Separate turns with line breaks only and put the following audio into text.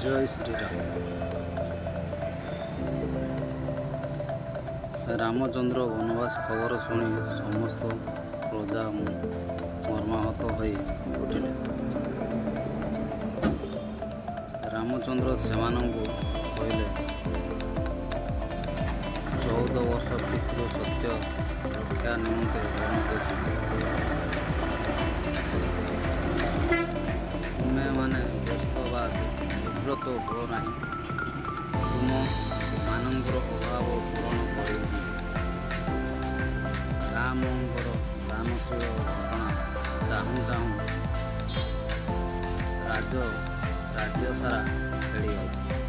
ଜୟ ଶ୍ରୀରାମ। ରାମଚନ୍ଦ୍ର ବନବାସ ଖବର ଶୁଣି ସମସ୍ତ ପ୍ରଜା ମର୍ମାହତ ହୋଇ ଉଠିଲେ। ରାମଚନ୍ଦ୍ର ସେମାନଙ୍କୁ କହିଲେ, 14 ବର୍ଷ ପିତୃ ସତ୍ୟ ରକ୍ଷା ନିମନ୍ତେ ବନକୁ ଯିବି। ତୁମେମାନେ ବ୍ୟସ୍ତ ବା ବିବ୍ରତ ହୁଅ ନାହିଁ। ତୁମମାନଙ୍କର ଅଭାବ ପୂରଣ କରିବି। ରାମଙ୍କର ଦାନଶୀଳ ଘଟଣା ଚାହୁଁ ଚାହୁଁ ରାଜ୍ୟସାରା ଖେଳିଗଲା।